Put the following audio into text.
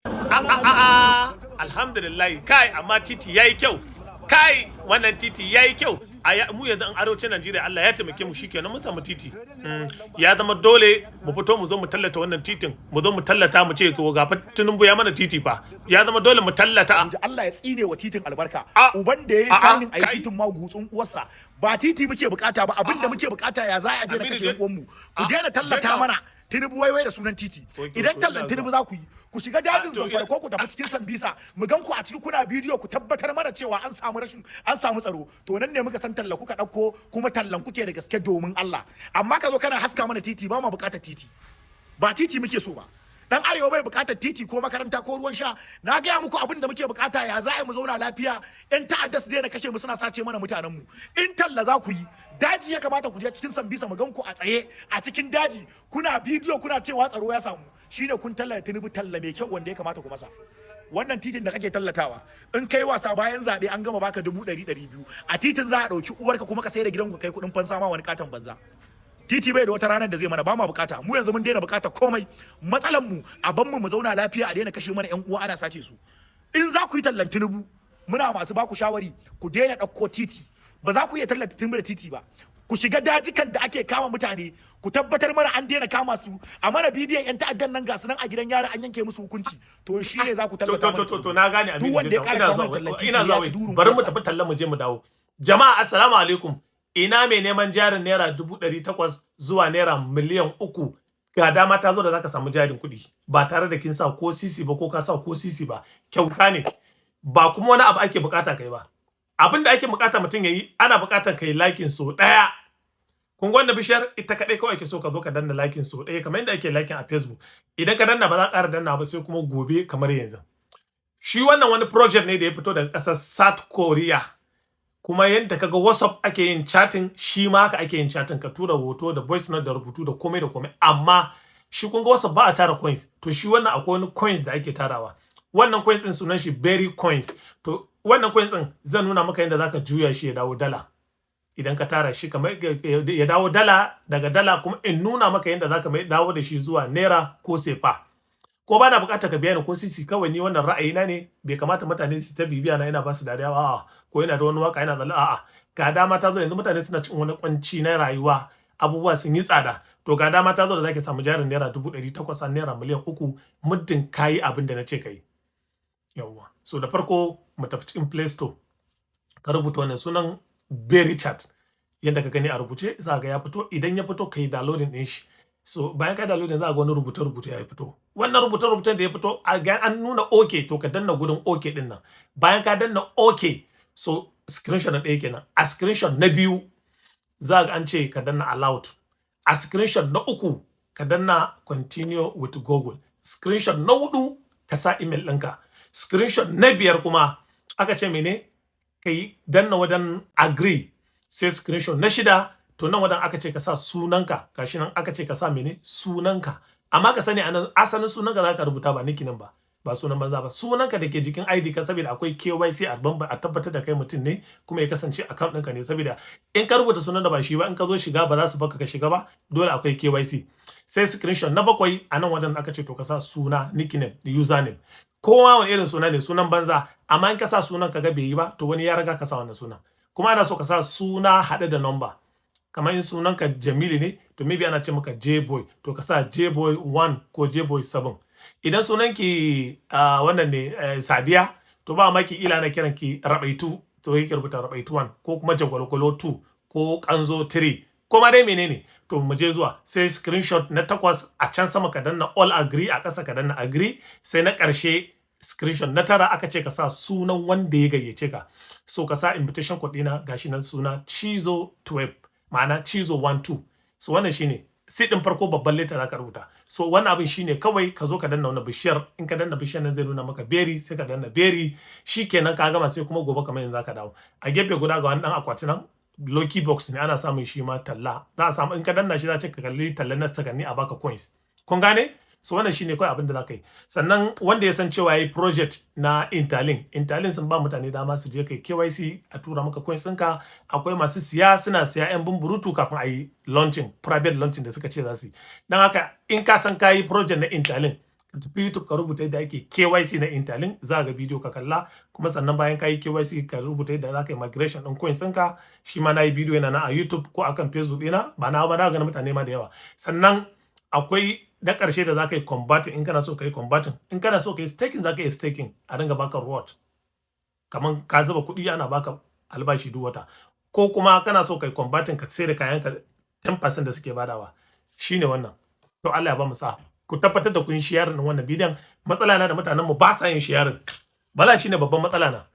A a a a, alhamdulillah. Kai, amma titi yayi kyau. Kai, wannan titi yayi kyau. A mu yanzu an arewacin Najeriya, Allah ya taimake mu, shikenan mun samu titi. Ya zama dole mu fito mu zo mu tallata wannan titin, mu zo mu tallata, mu ce ko ga fa Tinubu ya mana titi fa. Ya zama dole mu tallata. Allah ya tsine wa titin albarka. A uban da ya yi a sanin a yi kai. Titin ma gutsun uwarsa. Ba titi muke bukata ba, abinda muke bukata, ya za a daina Aminu kashe yan uwanmu? Ku a daina tallata Jeka. mana Tinubu wai wai da sunan titi. Okay, Idan to tallan ina Tinubu zuwa. za ku yi, ku shiga dajin To Zamfara ko ku tafi cikin Sambisa, mu gan ku a ciki kuna bidiyo, ku tabbatar mana cewa an samu rashin, an samu tsaro, to nan ne muka san talla kuka dauko, kuma tallan kuke da gaske domin Allah. Amma ka zo kana haska mana titi, ba ma bukatar titi, ba titi muke so ba. Dan arewa bai bukatar titi ko makaranta ko ruwan sha. Na gaya muku, abin da muke bukata, ya za a yi mu zauna lafiya, yan ta'adda su daina kashe mu, suna sace mana mutanen mu. In talla za ku yi, daji ya kamata ku je cikin Sambisa, mu gan ku a tsaye a cikin daji kuna bidiyo kuna cewa tsaro ya samu. Shine kun tallata Tinubu talla mai kyau wanda ya kamata ku masa. Wannan titin da kake tallatawa, in kai wasa, bayan zaɓe an gama baka 200,200, a titin za a ɗauki uwarka kuma ka sai da gidanku, kai kuɗin fansa ma wani katon banza. Titi bai da wata ranar da zai mana, ba ma bukata. Mu yanzu mun daina bukata komai. Matsalan mu, a ban mu mu zauna lafiya, a daina kashe mana yan uwa, ana sace su. In za ku yi tallan Tinubu, muna masu baku shawari, ku daina ɗauko titi. Ba za ku iya tallata Tinubu da titi ba. Ku shiga dajikan da ake kama mutane, ku tabbatar mana an daina kama su, a mana bidiyon yan ta'addan nan, ga su nan a gidan yari an yanke musu hukunci, to shi ne za ku To tallata to mana to to Tinubu. Na gane. Duk Aminu wanda ya Jidda, kara ina kawo mana zuwa, tallan titi ina ya zuwa. ci durun Bari mu uwarsa. tafi tallan, mu je mu dawo. Jama'a, assalamu alaikum. Ina mai neman jarin ₦800,000 zuwa ₦3 miliyan? Ga dama ta zo da zaka samu jarin kuɗi ba tare da kin sa ko sisi ba ko ka sa ko sisi ba. Kyauta ne, ba kuma wani abu ake bukata kai ba. Abin da ake bukata mutum yayi, ana bukatar kai liking so ɗaya. Kun ga wannan bishiyar, ita kaɗai kawai ake so ka zo ka danna liking so ɗaya, kamar yadda ake liking a Facebook. Idan ka danna, ba za ka ƙara danna ba sai kuma gobe kamar yanzu. Shi wannan wani project ne da ya fito daga ƙasar South Korea. Kuma yadda kaga WhatsApp ake yin chatting, shi ma haka ake yin chatting, ka tura hoto da voice note da rubutu da komai da komai. Amma shi kun ga WhatsApp ba a tara coins, to shi wannan akwai wani coins da ake tarawa. Wannan coins din sunan shi Berry coins. To wannan coins din zan nuna maka yadda zaka juya shi ya dawo dala. Idan ka tara shi kamar ya dawo dala, daga dala kuma in nuna maka yadda zaka mai dawo da shi zuwa naira ko sefa. Ko ba na bukatar ka biya ni ko sisi. Kawai ni wannan ra'ayina ne. Bai kamata mutane su ta bibiya na ina ba su dariya ba, a'a, ko ina da wani waka ina tsalle, a'a. Ga dama ta zo yanzu, mutane suna cikin wani kunci na rayuwa, abubuwa sun yi tsada. To ga dama ta zo da zaki samu jarin ₦800,000 a ₦3 miliyan, muddin kayi abin da na ce kayi. Yawwa, so da farko mu tafi cikin Play Store, ka rubuta wannan sunan Berry Chat yadda ka gani a rubuce, za ga ya fito. Idan ya fito, ka yi downloading din shi. So bayan ka downloading, za ga wani rubuce-rubuce ya fito. Wannan rubuce-rubucen da ya fito, a ga an nuna OK, to ka danna gurin OK din nan. Bayan ka danna OK, so screenshot na ɗaya kenan. A screenshot na biyu, za ga an ce ka danna allowed. A screenshot na uku, ka danna continue with Google. Screenshot na hudu, ka sa email ɗinka. Screenshot na biyar kuma, aka ce mene? Ka yi danna wajen agree. Sai screenshot na shida, to nan wajen aka ce ka sa sunanka. Gashi nan aka ce ka sa mene? Sunanka. Amma ka sani, anan asalin sunanka za ka rubuta, ba nickname ba, ba sunan banza ba, sunanka da ke jikin ID ka, saboda akwai KYC a bamba, a tabbatar da kai mutum ne, kuma ya kasance account ɗinka ne. Saboda in ka rubuta sunan da ba shi ba, in ka zo shiga ba za su baka ka shiga ba. Dole akwai KYC. Sai screenshot na bakwai, a nan wajen aka ce to ka sa suna, nickname, username, kowa wani irin suna ne, sunan banza. Amma in ka sa sunan ka ga bai yi ba, to wani ya riga ka sa wannan sunan. Kuma ana so ka sa suna haɗe da number. Kamar in sunanka Jamilu ne, to maybe ana ce maka J-boy, to ka sa J-boy 1 ko J-boy 7. Idan sunanki wannan ne, Sadiya, to ba maki ila na kiran ki Rabaitu, to yake rubuta Rabaitu 1 ko kuma Jagwalgwalo 2 ko Kanzo 3 ko ma dai menene. To mu je zuwa. Sai screenshot na takwas, a can sama ka danna all agree, a ƙasa ka danna agree. Sai na ƙarshe, screenshot na tara, aka ce ka sa sunan wanda ya gayyace ka. So ka sa invitation code ɗina, gashi nan, suna Chizo 12, ma'ana Chizo 12. So wannan shine C ɗin farko, babban letter zaka rubuta. So wannan abin shine kawai ka zo ka danna wannan bishiyar. In ka danna bishiyar nan, zai nuna maka Berry, sai ka danna Berry. Shikenan, ka gama. Sai kuma gobe kamar yanzu zaka dawo. A gefe guda ga wani dan akwati nan, lucky box ne, ana samun shi ma talla za a samu. In ka danna shi, za ce ka kalli talla na sakanni a baka coins. Kun gane? So wannan shine kawai abin da za ka yi. Sannan wanda ya san cewa yayi project na Interlink, Interlink sun ba mutane dama su je kai KYC, a tura maka coins ɗinka. Akwai masu siya, suna siya yan bumburutu kafin a yi launching, private launching da suka ce za su yi. Don haka in ka san ka yi project na Interlink, Ka tafi YouTube, ka rubuta yadda ake KYC na Interlink, za ga bidiyo, ka kalla. Kuma sannan bayan ka yi KYC, ka rubuta yadda za ka yi migration ɗin coins ɗinka. Shi ma na yi bidiyo, yana nan a YouTube ko akan Facebook ɗina. Ba na ba, na ga mutane ma da yawa. Sannan akwai na ƙarshe da za ka yi converting in kana so ka yi converting. In kana so ka yi staking, za ka yi staking, a dinga baka reward kamar ka zuba kuɗi, ana baka albashi duk wata. Ko kuma kana so ka yi converting, ka sayar da kayanka, 10% da suke badawa shine wannan. To, Allah ya ba mu sa'a. Ku tabbatar da kun sharing din wannan bidiyon. Matsala na da mutanen mu, ba sa yin sharing. Bala shine babban matsala na.